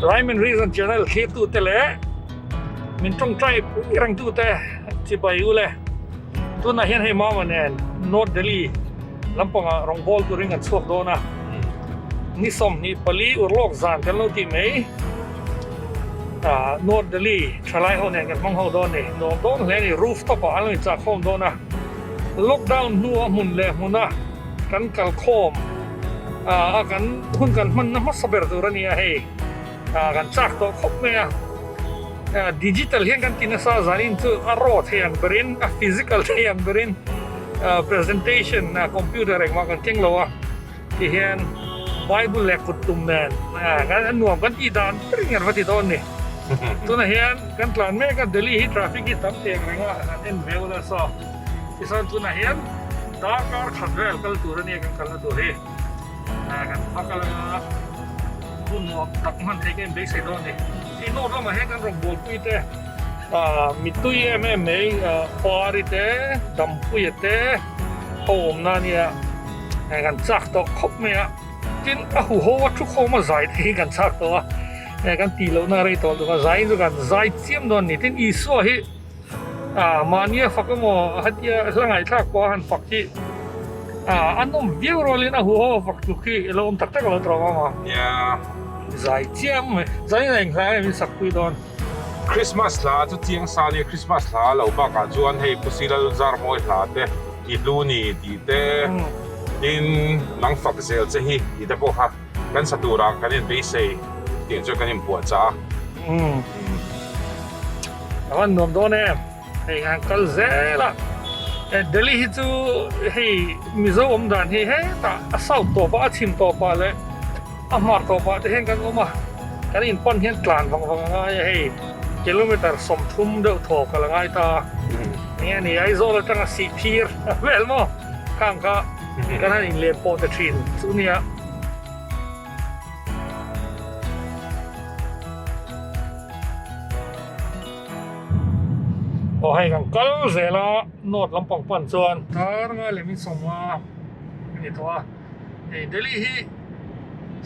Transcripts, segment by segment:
Rhyme and Reason channel thlirtute leh min tawngtai pui rengtute chibai u le. Tunah hian hei Mama nen North Delhi lampangah rawngbâwl turin kan chhuak dawn a, ni 24 urlawk zan kan lo tih mai. North Delhi thalai ho nen kan hmang ho dawn a ni. Nuam dawn hle a ni, rooftop ah an lo inchah khawm dawn a. Lockdown hnua hmun leh hmuna kan kal khawm a kan hun kan hmanna hmasa ber tur a ni a hei kan chak tawh khawp mai a. Digital hian kan ti nasa zanin chu a raw thei ang berin a physical thei ang berin presentation computer engmah kan keng lo a ti hian Bible leh kut tum nen a nuam kan tih dan ber in kan va ti dawn ni. Tunah hian kan tlan mek a Delhi hi traffic hi tam teng reng a han en ve ula saw tichuan tunah hian darkar khat vel kal tur a nia kan kalna tur hi kan va kal anga hun nuam tak hman theih ka inbeisei dawn a ni. Hei north lamah hian kan rawn bualpui te mittui em em mai Pari te Dampuia te ho awmna a nia kan chak tawh khawp mai a tin a huho a thu khawm a zai te hi kan chak tawh a kan tih lohna a rei tawh lutuk a zai in chu kan zai chiam dawn a ni tin Isua hi mahni a fak emaw hetia hla ngaihthlak pawh a han fak hi a nawm viau rualin a huho a fak tluk hi a lo awm tak tak a lo tawh ang a. Zai chiang mai. Zai in a eng hla em in sak pui dawn. Christmas hla chu chiang sa nia Christmas hla lo bakah chuan hei Pu Silal Zarmawi hla te i hlu ni tih te tin nang fak zel che hi tih te pawh kha kan sa turah kan in beisei tih chuan kan inpuah chah a. A van nuam dawn em. Hei han kal zel a. Delhi hi chu hei Mizo awm dan hi hetah a south tawpah a chhim tawpah leh A hmar tawpah te hian kan awm a, kan in pan hian tlan vang vang a ngai a hei, kilometer 30 deuh thaw ka la ngai ta a, enge a ni Aizawl atanga Sihphir a vel maw khang kha kan han inlem pawh ta thin chu nia. Aw hei kan kal zel a, north lampang pan chuan tar ngai leh min sawm a a ni tawh a. Hei Delhi hi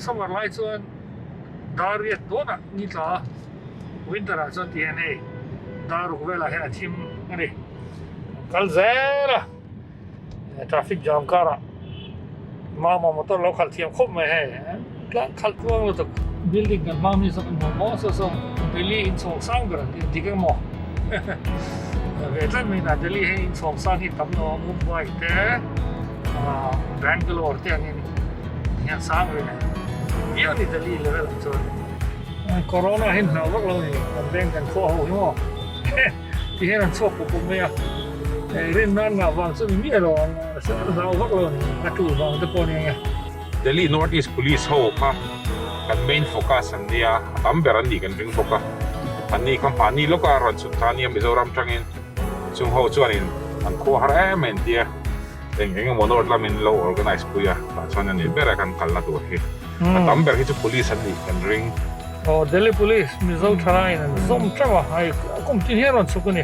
summer lai chuan dar riat dawnah ni tla a, winter ah chuan ti hian hei dar ruk velah hian a thim a ni. Kal zel a, traffic jam karah mama motor lo khalh thiam khawp mai hei tlang khalh tluang lutuk. Building kan hmang mi zawk an hmu maw saw saw Delhi inchhawng sang ber an ti dik emaw ve tlat mai na Delhi hei inchhawng sang hi tam lo a Mumbai te. Bangalore te angin hian sang ve viau ni Delhi level ah chuan Corona hi hlau vak lo ni kan veng kan khuah ho hi maw ti hian an chhuak pup pup mai a rin nan ngah vang chu ni miah lo ang hlau vak lo ni a tul vang te pawh a ni ang e. Delhi North East Police ho kha kan main focus an nia a tam ber an nih kan ring bawk a anni kha hmahni lawka rawn chhuk kha ania Mizoram tangin chung ho chuanin an khuah har em em tia. Eng eng emaw north lamin lo organise pui a, tah chuan a ni ber a kan kalna tur hi. A tam ber hi chu police an nih kan ring. Aw Delhi police Mizo thalaiin an zawm teuh a, hei kum tin hian rawn chhuk a ni.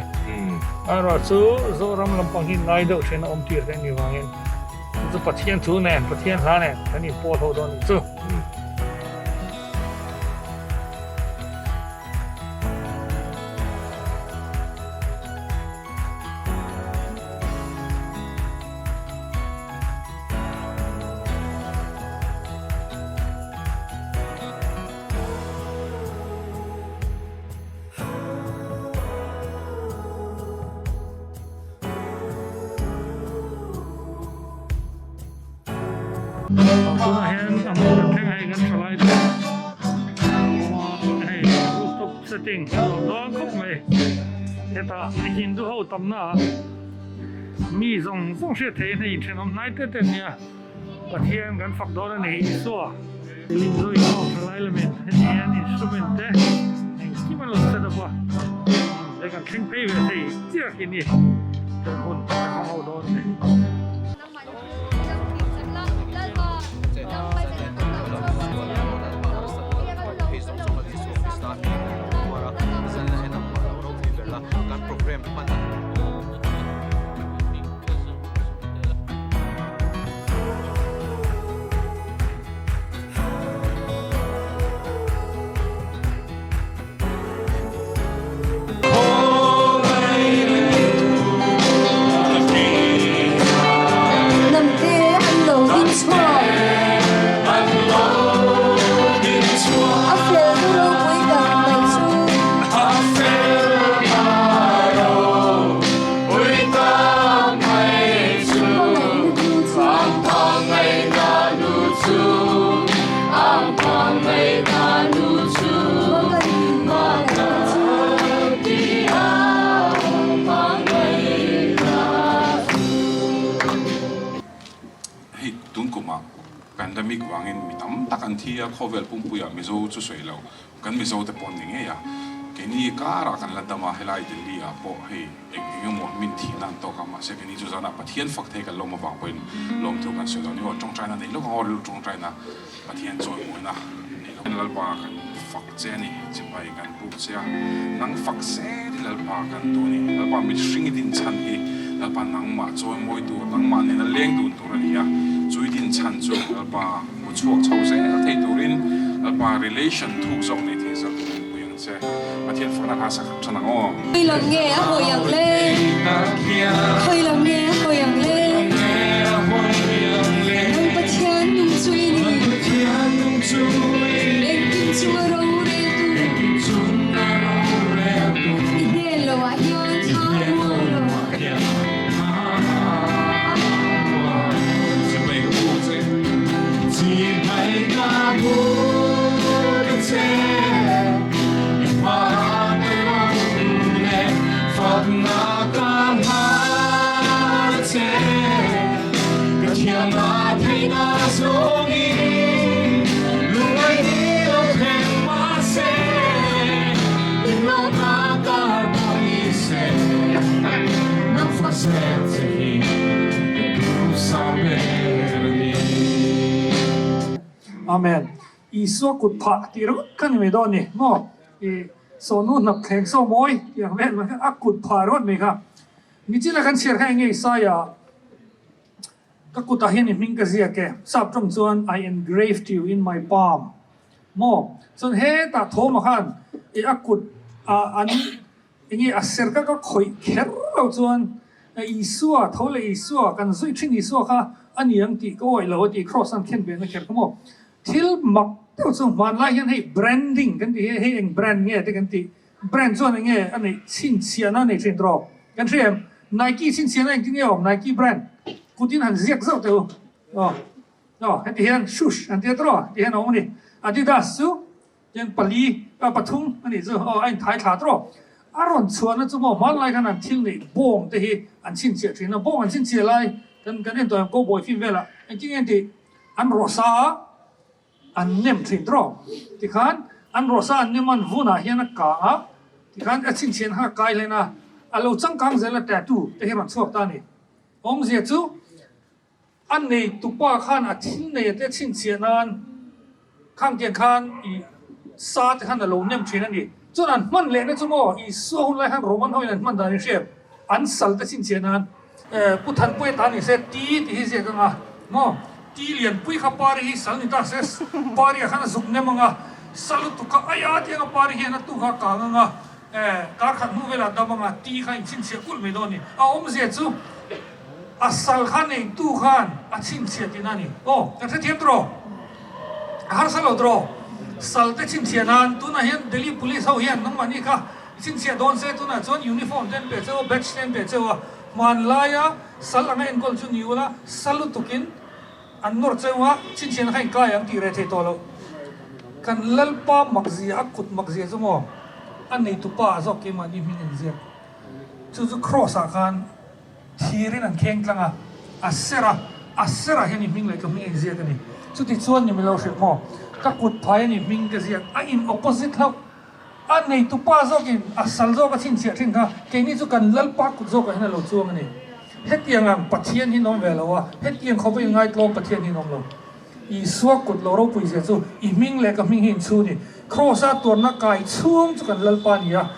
Erawh chu Zoram lampang hi ngai deuh thin a awm tir theih a nih vangin chu Pathian thu nen Pathian hla nen kan inpawl ho dawn a nih chu. Tunah hian a hmun kan thleng a hei kan tha lai te hei rooftop setting a nuam dawn khawp mai hetah Hindu ho tamna ah mi zawng zawng hriat theihin hei inthenawm hnai te te ania Pathian kan fak dawn a ni Isua Mizo inkhawm tha lai lamin heti hian instrument te engkim an lo set up a hei kan thleng phei ve thei chiah khi ni kan hun kan hmang ho dawn a ni. Hei tun kumah pandemic vangin mi tam tak an thi a, khawvel pumpuiah Mizo chu sawi lo, kan Mizo te pawh an ni ngei a, keini karah kan la dam a, helai Delhi ah pawh hei eng eng emaw min thihna an tawk a, mahse keini chu zanah Pathian fak thei kan lawm avang pawhin lawmthu kan sawi lo a ni aw, tawngtaina nei lawk ang aw, rilru tawngtaina Pathian chawimawina nei lawk ang. Lalpa kan fak che a ni, chibai kan buk che a, nang fak zel i Lalpa kan duh a ni, Lalpa mihring i din chhan hi Lalpa nangmah chawimawi tur, nangmah nena leng dun tur a ni a, chu i din chhan chu Lalpa hmu chhuak chho zel thei turin Lalpa relation thuk zawk nei thei zel turin pui ang che. Pathian fakna hla sak than ang aw. Khawi lam nge a hawi ang le? Khawi lam nge a hawi ang le? Nang Pathian nung chu i ni. Engkim chunga roreltu. I hnen lo ah hian thla muang lo. Amen. Isua kut phah tih ringawt kha ni mai dawn ni maw? I sawnu hnap thleng saw mawi tih ang vel mai kha a kut phah ringawt mai kha. Nichina kan chhiar kha eng nge Isaiah ka kutah hian i hming ka ziak e, sap tawng chuan I engraved you in my palm maw? Chuan hetah Thoma khan i a kut ah an Enge a ser ka ka khawih kher lo chuan Isua, tho leh Isua, kan zui thin Isua kha a ni ang tih ka awih lo a ti, Kraws an khen ve na kher kha maw? Thil mak deuh chu hmanlai hian hei branding kan tih hi hei eng brand nge te kan tih, brand chuan enge a neih chhinchhiahna a nei thin tawh kan hria em? Nike chhinchhiahna engtin nge a awm Nike brand kutin han ziak zauh teh u aw aw heti hian shush an tia tawh ti hian a awm a ni, Adidas chu Tiang pali, pathum a nih chu aw a inthai thla tawh. A rawn chhuahna chu maw hmanlai khan an thil neih bawng te hi an chhinchhiah thin a, bawng an chhinchhiah lai kan kan en tawh em cowboy film velah engtin nge tih an rawhsa a an nem thin tawh. Tikhan an rawhsa an nem a an vunah hian a kang a, tikhan a chhinchhiahna kha a kai hlen a, a lo changkang zel a tattoo te hi a rawn chhuak ta a ni. Awmzia chu. A neitupa khan a thil nei a te chhinchhiah nan khangtiang khan i sa te khan a lo nem thin a ni. Chuan an hman lehna chu maw Isua hun lai khan Roman hoin an hman dan in hriat an sal te chhinchhiah nan Pu Thanpuia ta ni se ti tih hi ziak anga maw ti lianpui kha pari hi sal ni ta se pari ah khan a zuk nem anga sa lutuk kha aia tianga pari hian a tu kha a kang anga kar khat hnu velah dam anga ti kha in chhinchhiah kulh mai dawn a ni. A awmzia chu. A sal kha neitu khan a chhinchhiah tihna a ni. Aw, kan hrethiam tawh. A harsa lo tawh. Sal te chhinchhiah nan tunah hian Delhi Police ho hian nangmahni kha chhinchhiah dawn se tunah chuan uniform te an pe cheu a, badge te an pe cheu a. Hmanlaia sal anga enkawl chu ni ula, sal lutukin an nawr cheu a, chhinchhiahna kha inkai ang tih reh thei tawh lo. Kan Lalpa makzia, a kut makzia chu maw a neitupa zawk keimahni hming inziak. Chu chu Kraws ah khan Thirin an kheng tlang a, a ser a, a serah hian i hming leh ka hming a inziak a ni. Chuti chuan ni milo hrilh maw? Ka kut phai a ni hming ka ziak, a in opposite hlauh. A neitu pa zawkin a sal zawk a chhinchhiah thin kha, keini chu kan Lalpa kut zawkah hian a lo chuang a ni. Hetiang ang Pathian hi an awm ve lo a, hetiang khawpa inngaitlawm Pathian hi an awm lo. Isua kut lo ropui zia chu i hming leh ka hming hi inchhu ni. Kraws-a tuarna kai chhung chu kan Lalpa a ni a,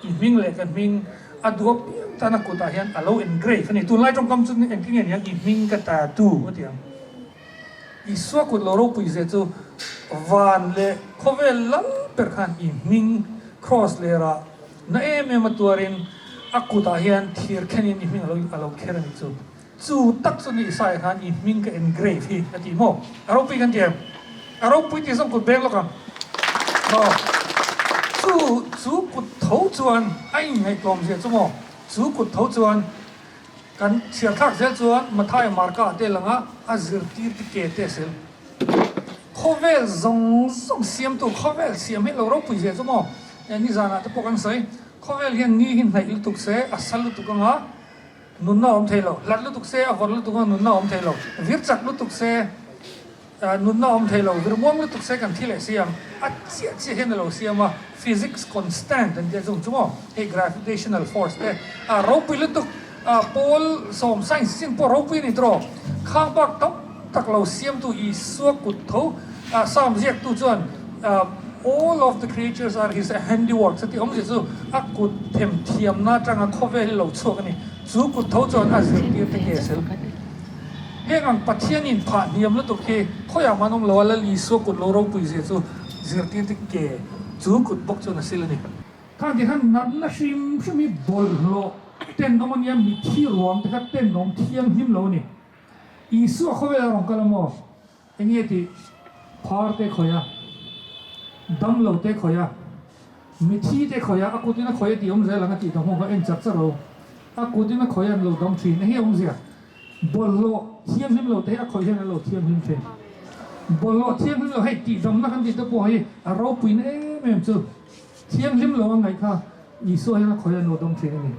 i hming leh ka hming a duh apiang tana kutah hian a lo engrave a ni. Tunlai tawngkam chu engtin nge ni ang, i hming ka tattoo a ti ang. Isua kut lo ropui zia chu van leh khawvel lal ber khan i hming kraws lerah na em em a tuarin a kutah hian thir khenin i hming a lo kher a nih chu. Chu tak chu ni Isaiah khan i hming ka engrave hi a ti maw? A ropui kan ti em? A ropui tih zawng kut beng lawk ang. Maw? Chu chu kut tho chuan a inngaihtlawm zia chu maw? Chu kut tho chuan kan chhiar thlak zel chuan Mathaia Marka te langa a zirtir te ke te a sel. Khawvel zawng zawng siamtu, khawvel siam hi lo ropui zia chu maw? Nizanah te pawh kan sawi, khawvel hian ni hi hnaih lutuk se a sal lutuk anga nunna a awm thei lo, hlat lutuk se a vawt lutuk anga nunna a awm thei lo, vir chak lutuk se nunna a awm thei lo, vir muang lutuk se kan thi leh si ang, a chiah chiah hian a lo siam a, physics constant an tia chung chu maw? Hei gravitational force te a ropui lutuk. Paul sawm science chin pawh ropui a ni tawh. Khang bak tam tak lo siamtu Isua kut tho Psalm ziaktu chuan All of the creatures are his handiworks a tih awmzia chu a kut themthiamna atanga khawvel hi lo chhuak a ni. Chu kut tho chuan a zirtir te nge sel. Heng ang Pathian in phah hniam lutuk hi khawiah man awm lo a, Lal Isua kut lo ropui zia chu zirtir te ke chu kut bawk chuan a sil a ni. Khang ti khan natna hrim hrim hi bawlhhlawh tenawm a nia, mithi ruang te kha tenawm thianghlim lo a ni. Isua khawvel a rawn kal a maw? Enge tih? Phar te khawih a, damlo te khawih a, mithi te khawih a, a kutin a khawih a tih awm zel ang a tih ta hmuh kha en char char lo. A kutin a khawih a an lo dam thin. Enge awmzia? Bawlhhlawh thianghlim lo te hi a khawih hian an lo thianghlim thin. Bawlhhlawh thianghlim lo hei tihdamna kan tih te pawh hi a ropuina em em chu. Thianghlim lo a ngaih kha Isua hian a khawih a nuat awm thin a ni.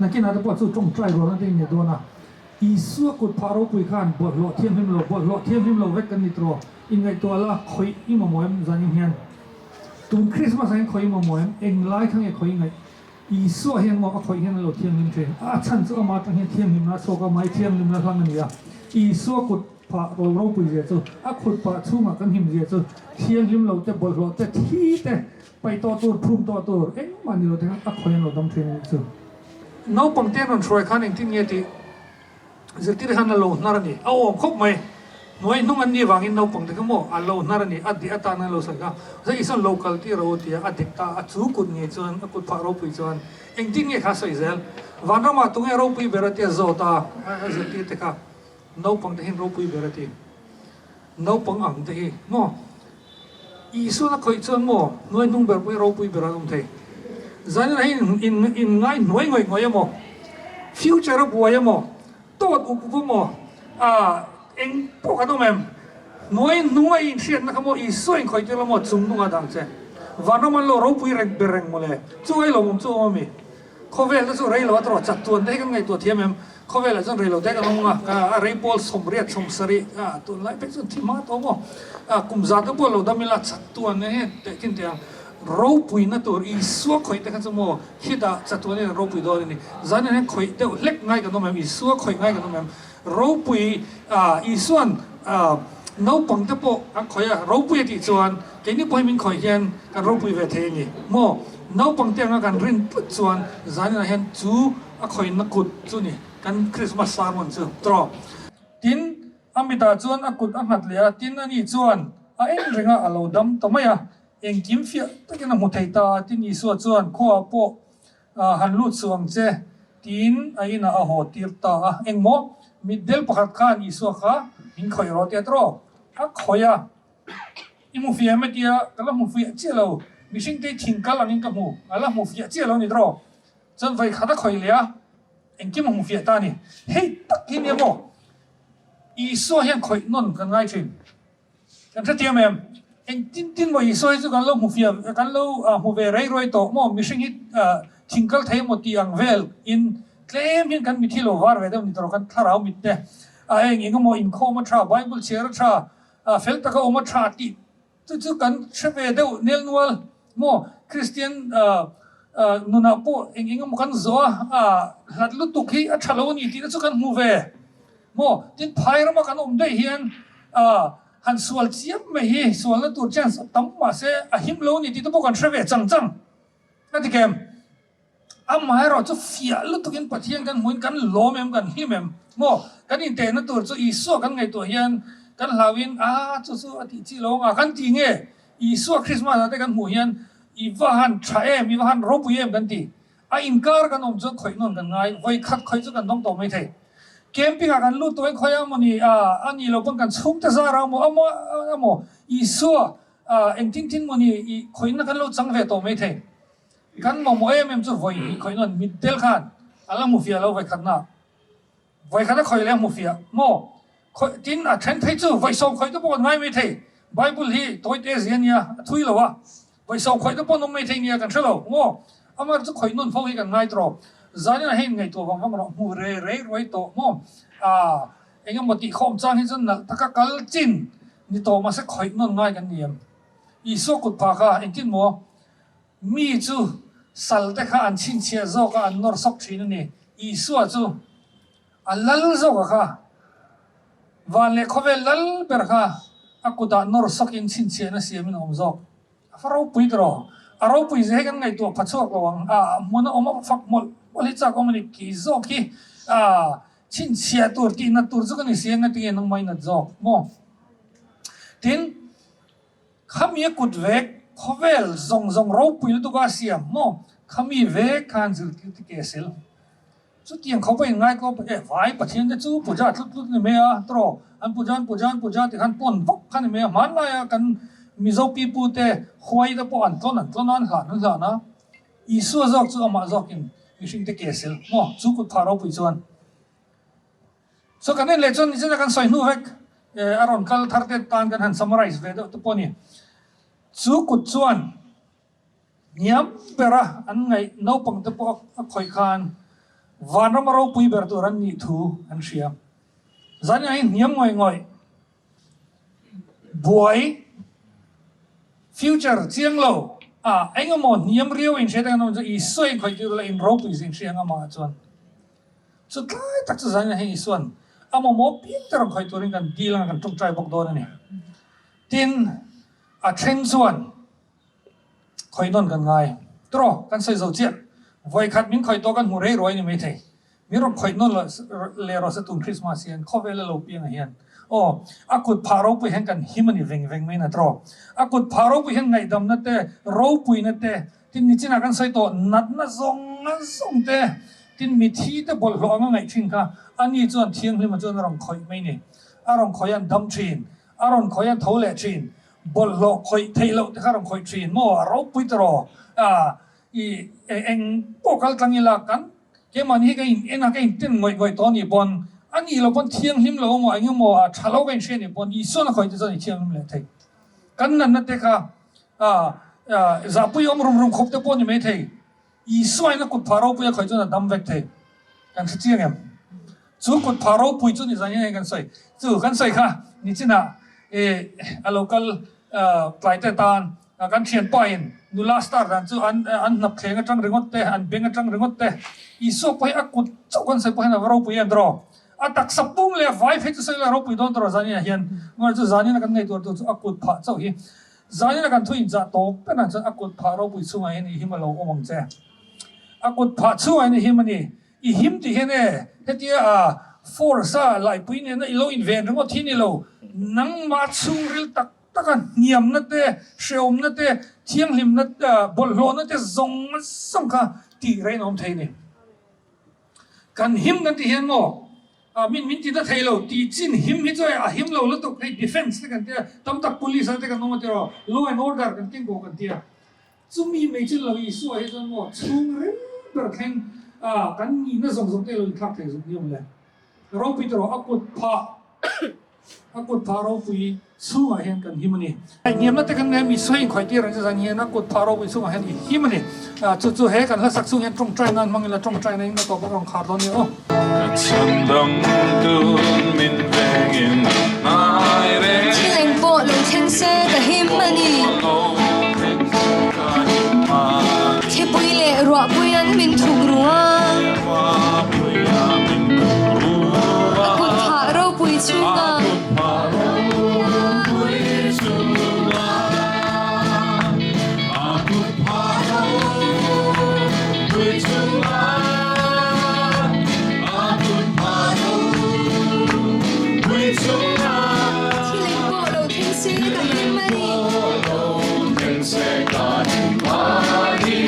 Nakinah te pawh chu tawngtai rualna te in nei dawn a, Isua kut phah ropui khan bawlhhlawh thianghlim lo, bawlhhlawh thianghlim lo vek kan ni tawh. Inngaihtuah la, khawih i mamawh em zanin hian? Tun Krismas ah hian khawih i mamawh em? Englai kha nge khawih i ngaih? Isua hian maw a khawih hian a lo thianghlim thin. A chhan chu amah atang hian thianghlimna a chhuak a, mai thianghlimna hlang a ni a. Isua kut phah lo ropui zia chu, a khut pah chhungah kan him zia chu, thianghlim lo te, bawlhhlawh te, thi te, paih tawh tur, phum tawh tur, engmah ni lo te khan a khawih an lo dam thin a nih chu. Naupang te an rawn hruai khan engtin nge tih Zirtir hian a lo hnar a ni. A awm khawp mai. Hnuai hnung an nih vangin naupang te kha maw a lo hnar a ni. A deh atan an lo sawi kha. Zai Isuan lo kal tir ro tia a dek ta a chu kut ngei chuan a kut phah ropui chuan engtin nge kha a sawi zel. Vanramah tunge ropui ber a tia zawt a a zirtir te kha naupang te hian ropui ber a ti. Naupang ang te hi maw Isuan a khawih chuan maw hnuai hnung ber pawh hi ropui ber an awm thei. Zanin ah hian in in ngai hnuai ngawih ngawih emaw, future a buai emaw, tawt up up emaw, ah eng pawh kan awm em? Hnuai hnung a inhriatna kha maw Isua in khawih tir lo maw chung hnungah dang che. Vanram an lo ropui reng ber reng mawle. Chu ai lawmawm chu awm ami? Khawvel te chu rei lo a tawrh chat tuan te hi kan ngaihtuah thiam em? Khawvelah chuan rei lo te kan awm ang a, a rei pawl 80 70 a tunlai phei chuan thi hma tawh maw? A kum zat te pawh lo dam ila chat tuan e teh khin teh ang. Ropuina tur Isua khawih te kha chu maw khitah chatuan in an ropui dawn a ni. Zanin hian khawih deuh hlek ngai kan awm em? Isua khawih ngai kan awm em? Ropui a Isuan a naupang te pawh an khawih a, ropui a tih chuan keini pawh hi min khawih hian kan ropui ve thei a ni maw? Naupang te anga kan rin tlut chuan zaninah hian chu a khawihna kut chu ni kan Krismas sermon chu tawh. Tin, a mitah chuan a kut a nghat leh a, tin ani chuan a en reng a, a lo dam ta mai a, engkim fiah takin a hmu thei ta a, tin Isua chuan khuaah pawh han lut suh ang che tiin a inah a haw tir ta a. Engmaw? Mitdel pakhat khan Isua kha min khawih rawh tia tawh a khawih a. I hmu fiah em a tia, ka la hmu fiah chiah lo, mihring te thing kal angin ka hmu, a la hmu fiah chiah lo ni tawh. Chuan vawi khat a khawih leh a, engkim a hmu fiah ta a ni. Hei tak hi nia maw? Isua hian khawih nawn kan ngai thin. Kan hrethiam em? Eng tin tin maw Isua hi chu kan lo hmu fiah, kan lo hmu ve rei ruai tawh maw? Mihring hi thing kal thei emaw tih ang vel in tlem hian kan mithi lo var ve deuh ni tawh kan thlarau mit te a eng eng emaw inkhawm a tha, Bible chhiar a tha, fel taka awm a tha tih chu chu kan hre ve deuh nel nual maw? Kristian nunah pawh eng eng emaw kan zawh a, hlat lutuk hi a tha lo a ni tih te chu kan hmu ve. Maw? Tin, phai rama kan awm daih hian han sual chiam mai hi sualna tur chance a tam mahse a him lo a ni tih te pawh kan hre ve chang chang a ti kem. Amaherawh chu fiah lutukin Pathian kan hmuin kan lawm em kan hlim em? Maw? Kan intehna tur chu Isua kan ngaihtuah hian kan hlauhin a chu chu a tih chi lo anga kan ti nge? Isua Krismas ah te kan hmuh hian i va han tha em, i va han ropui em kan ti. A inkar kan awm chuan khawih nawn kan ngai, vawi khat khawih chu kan dawng tawh mai thei. Camping ah kan lut tawh in khawi a maw ni a, a nih loh pawn kan chhungte zar a maw, a maw a maw Isua engtin tin maw ni i khawihna kan lo chang ve tawh mai thei. Kan mamawh em em chu vawi hnih khawih nawn mitdel khan a la hmu fiah lo vawi khatna. Vawi khat a khawih leh a hmu fiah maw? Khawih tin a then phei chu vawi sawm khawih te pawh kan ngai mai thei. Bible hi tawi te zia nia, a thui lo a. Vawi sawm khawih te pawh an awm mai thei nia kan hre lo maw? Amah chu khawih nawn fo hi kan ngai tawh. Zanin ah hian ngaihtuah vang vang rawh hmu re rei ruai tawh maw? Aa eng emaw tih khawm chang hi chuan nalh taka kal chin ni tawh mahse khawih nawn ngai kan ni em? Isua kut pha kha engtin maw? Mi chu sal te kha an chhinchhiah zawk a an nawr sawk thin a ni. Isua chu A lal zawk a kha. Van leh khawvel lal ber kha a kutah nawr sawkin chhinchhiahna siamin a awm zawk. A fa ropui tawh. A ropui zia hi kan ngaihtuah pha chhuak lo ang. A hmun a awm a fak mawlh mawlh hi chak awm a ni. Kei zawk hi a chhinchhiah tur tih nat tur chu ka ni si a, ngatinge nangmah i nat zawk maw? Tin, khami a kut vek khawvel zawng zawng ropui lutuk a siam maw? Khami vek khan zirtirte ke sel. Chutiang khawpa in ngai kawp e vai Pathian te chu puja tlut tlut ni mai a tawh an puja an puja an puja ti khan pawn vak kha ni mai a hmanlaia kan Mizo pipu te huai te pawh an tlawn an tlawn a an hlan an hlan a Isua zawk chu amah zawkin mihring te ke sel maw chu kut phah ropui chuan so kan en leh chuan nichina kan sawi hnu vek a rawn kal thar te tan kan han summarize ve deuh te pawh a ni chu kut chuan Hniam bera an ngaih naupangte pawh a khawih khan vanrama ropui ber tur an nih thu an hria. Zan hi hniam ngawih ngawih buai, future, chiang lo a eng emaw hniam riau in hriat ang an awm chu Isua in khawih tir ula in ropui zing hria ang amah chuan chu tlai tak chu zan hi Isuan a mamawh piang te rawn khawih turin kan dil anga kan tawngtai bawk dawn a ni. Tin, a then chuan Khawih nawn kan ngai. Tawh, kan sawi zo chiah. Vawi khat min khawih tawh kan hmu rei ruai ni maithei. Min rawn khawih nawn leh rawh se tun Christmas hian khawvel a lo piang ah hian. Aw, a kut phah ropui hian kan him a ni veng veng mai na tawh. A kut phah ropui hian ngaihdamna te, ropuina te, tin nichinah kan sawi tawh natna zawng zawng te, tin mithi te bawlhhlawh anga ngaih thin kha ani chuan thianghlim ah chuan a rawn khawih mai ni. A rawn khawih an dam thin. A rawn khawih an tho leh thin. Bawlhhlawh khawih theih loh te kha rawn khawih thin maw? A ropui ta rawh. A i eng pawh kal tlang ila kan keimahni hi ka in en a, ka in ten ngawih ngawih tawh a nih pawn a nih loh pawn thianghlim lo emaw eng emaw a tha lo ka in hria nih pawn Isuan a khawih te chuan i thianghlim leh thei. Kan natna te kha a zahpui awm rum rum khawp te pawh a ni mai thei. Isua in a kut phah ropui a khawih chuan a dam vek thei. Kan hre chiang em? Chu kut phah ropui chu ni zan hian kan sawi. Chu kan sawi kha nichinah eh a lo kal tlai te tan kan thianpa in nula star dan chu an an hnap thleng atang ringawt te, an beng atang ringawt te Isua pawh hi a kut chauh kan sawi pawh hian a va ropui em tawh. A taksa pum leh a vai phei chu sawi la ropui dawn tawh zanin ah hian. Ngawi chu zanin a kan ngaihtuah tur chu a kut phah chauh hi. Zanin a kan thu inchah tawp ber ah chuan a kut phah ropui chhungah hian i him a lo awm ang che. A kut phah chhungah hian i him a ni. I him tih hian e hetia a force a laipui nena i lo inven ringawt hi ni lo. Nangmah chhungril tak tak a hniamna te, hrehawmna te, thianghlimna bawlhhlawhna te zawng zawng kha tih reng a awm thei a ni. Kan him kan tih hian maw min min ti ta thei lo tih chin him hi chu a him lo lutuk hei defence te kan tia tam tak police ah te kan awm a tiraw law and order kan keng bawk kan tia chumi mai chu lo Isua hi chuan maw chhung reng ber thleng kan nihna zawng zawng te lo inthlak thei zuk nia mawle. Ropui tawh a kut phah a kut phah ropui chhungah hian kan him a ni. Hniamna te kan nei a, mi sawi inkhawih tir ang che zan hian a kut phah ropui chhungah hian i him a ni. Chu chu he kan hlasak chhung hian tawngtai nan hmang ila tawngtai na in a tawp a rawn khar dawn nia aw. Ka chhan dang tun min vengin ngai reng. Thil eng pawh lo thleng se ka him a ni. Thipui leh ruahpui an min thuk ru a. A kut phah ropui chhunga. Thil eng pawh lo thleng se ka him a ni.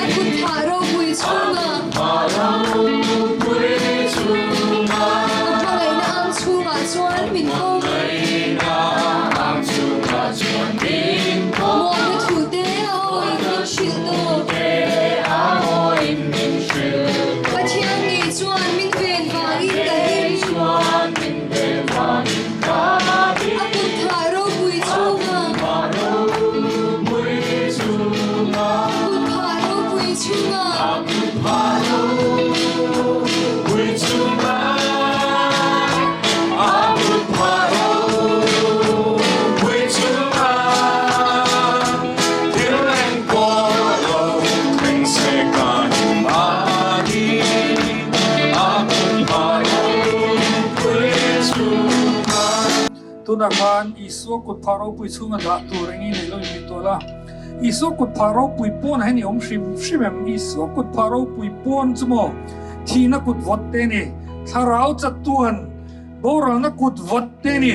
A kut phah ropui chhunga. A hmangaihna ang chhungah chuan min pawm. Tunah khan Isua kut phah ropui chhunga dah tur eng i nei lo in ngaihtuah la. Isua kut phah ropui pawn ah hian i awm hrim hrim em? Isua kut phah ropui pawn chu maw thihna kut vawt te ni, thlarau chatuan boralna kut vawt te ni.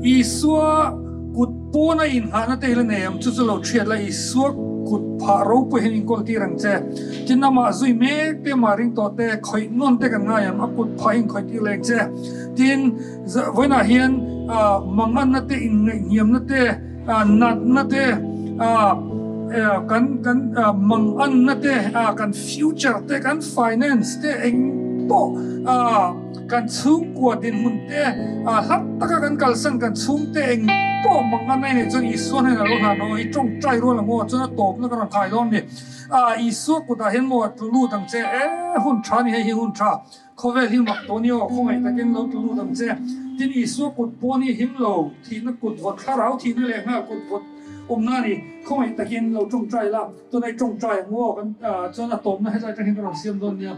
Isua kut pawna inngahna te hi la nei em? Chu chu lo thiat la, Isua kut phah ropui hian inkawl tir ang che. Tin amah zui mek te, amah ring tawh te, khawih nawn te kan ngai em? A kut phah hi inkhawih tir leh ang che. Tin, vawiinah hian manganna te, inngaihhniamna te, Natna te, kan kan manganna te, kan future te, kan finance te eng pawh kan chhungkua dinhmun te hlat taka kan kalsan kan chhungte eng pawh manganna i neih chuan Isua hnenah lo hlan rawh i tawngtai rual ang aw chuan a tawpna ka rawn khai dawn a ni. Isua kutah hian maw tlu lut ang che e hun tha a ni hei hi hun tha. Khawvel hi mak tawh nia aw, khawngaih takin lo tlu lut ang che. Tin, Isua kut pawn hi him lo, thihna kut vawt, thlarau thihna leh nghal kut vawt awmna a ni. Khawngaih takin lo tawngtai la, tunah i tawngtai ang u aw, kan chuan a tawmna hetlai atang hian ka rawn siam dawn nia.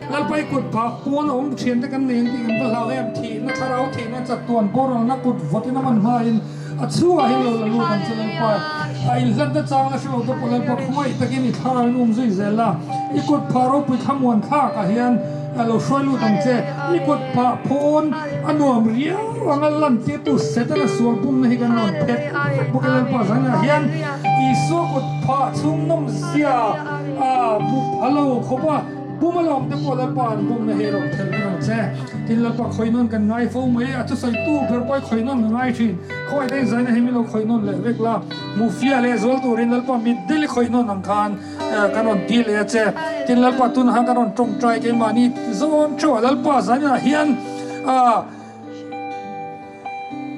Lalpai kut phah pawn a awm thian te kan nei ang tih kan va hlau em? Thihna thlarau thihna chatuan boralna kut vawtin a man hmain a chhungah hian lo la lut ang che Lalpa. A inhlatna chang la hrelo te pawh Lalpa khawngaih takin i thlarau in um zui zel a, i kut phah ropui thlamuan thlak ah hian lo hruai lut ang che. I kut phah pawn a nuam riau ang a lan tirtu Setana sual pumna hi kan rawn phet vek bawk e Lalpa zanah hian Isua kut phah chhung nawm zia a bu pha lo khawp a, bum a lawm te pawh Lalpa an bumna hi rawn thelh vek ang che. Tin Lalpa khawih nawn kan ngai fo mai, a thusawi tu ber pawh i khawih nawn ka ngai thin. Khawi te in zaina hi min lo khawih nawn leh vek la, hmu fia leh zual turin Lalpa mitdel i khawih nawn ang khan kan rawn ti leh a che. Tin Lalpa tunah khan kan rawn tawngtai keimahni zawn theuh a, Lalpa zainah hian a.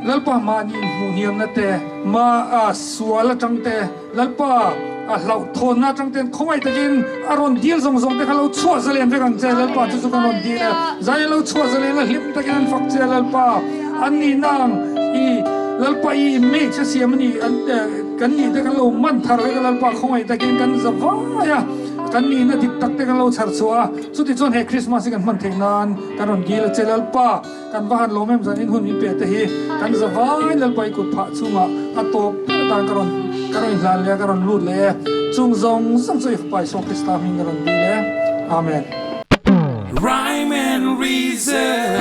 Lalpa mahni inhmuhniamna te, ma sual atang te, Lalpa a hlauhthawnna atang ten khawngaih takin a rawn dil zawng zawng te kha lo chhuah zalen vek ang che, Lalpa chu chu kan rawn dil e. Zai lo chhuah zalen a hlim takin an fak che Lalpa, an nihna ang i Lalpa i image a siam a ni an kan nih te kan lo man thar vek a Lalpa khawngaih takin kan za vai a, kan nihna dik tak te kan lo chhar chhuah a, chutichuan he Christmas hi kan hman theih nan kan rawn dil a che Lalpa. Kan va han lawm em zanin hun min pe te hi kan za vai Lalpa i kut phah chungah a tawp ber atan ka rawn ka rawn inhlan leh a ka rawn lut leh e chung zawng zawng chu i fapa Isua Krista hming ka rawn dil e Amen. Rhyme and reason.